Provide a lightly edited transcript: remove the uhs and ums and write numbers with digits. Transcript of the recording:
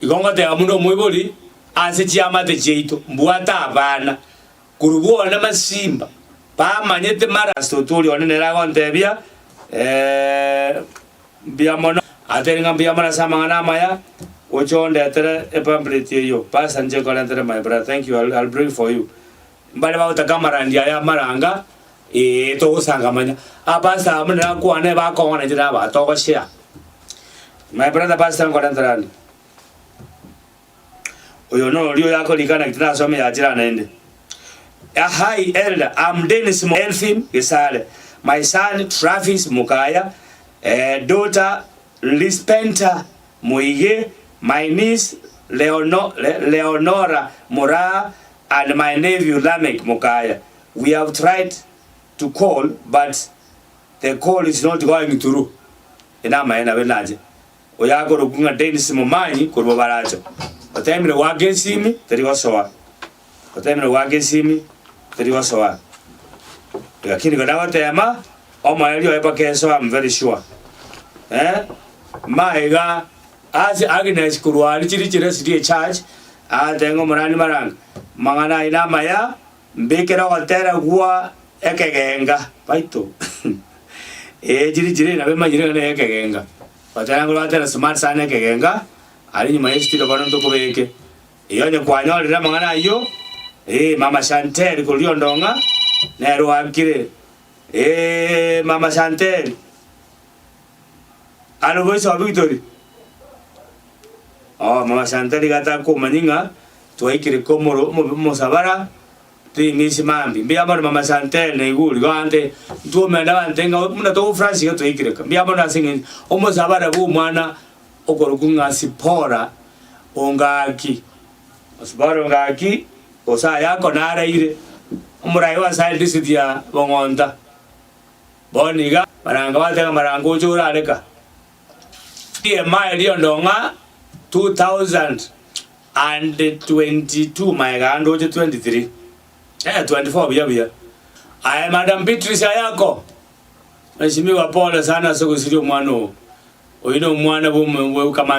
Igo ngoteba buna omoibori ase chiamate chiaito, mbwate abana korwa bwone masimba, bamanyete mara. Ase otoria one nere agontebia, Ee, mbuya mono. Atebire ng'a mbuya mono ase amang'ana amaya, gocha ondetere epamphlet eyio. Pastor inche nkorentere my brother, thank you, I'll, I'll bring for you. Mbare bagotaka amarandia aya amaranga, ee, togosangamanya. Apastor amo nere akwane bakong'ana inche nabaa, togoshare. My brother pastor nkorentere ande. Oyo noria oyakorika naki tinasoma eyachire naende. Hi elder, I'm Dennis Elfin Gesare, my son Travis Mukaya, eh, daughter Lispenta Muige, my niece Leono, Le, Leonora Muraa and my nephew Lameck Mukaya. We have tried to call but the call is not going through. Inamaene nabe nache. Oyo akorokwa ng'a Dennis Momanyi korwa Baracho. Otemire goaka esimi teri gosoa. Otemire goaka esimi teri gosoa. Lakini igo nagotema omoerio oye mpaka esoe I'm very sure. Eh, maiga ase Agnes korwa aria chiri chire echurch agateba ng'a omorani maranga amang'ana ayio namaya Mbekere ogotera gwa ekegenga baito ee chiri chire nabo emanyire ng'a neye ekegenga. Gotera ngoro batera smart sana ekegenga aria nyuma ye studio bono ntokobeke. Ee onye kwanyorire amang'ana ayio ee mama Shantel korwa Riondong'a nere oakire ee mama Shantel Alo voice of victory Oh mama Shantel iga atakomanya ng'a Twaikire komoro omosabara, timisi mambia. Mbuya mono mama Chantel na Iguri gante ntwomende abante ng'a buna togofurash iga twaikire ka. Mbuya mono ase eng'encho omosabara bwa omwana okorokwa ng'a Sipora Ongaki. Sipora Ongaki gose ayako naraire omorai wa Side District ya Bong'onta. Bono iga baranga bateba ng'a baranga oche orare ka. Ema eria ondong'a 2022 maega ande oche 23 eh 24 buya buya. Aye Madam Beatrice Ayako, Mheshimiwa pole sana ase ogosiria omwana oo. Oyio nomwana bwa omo bwa kamati.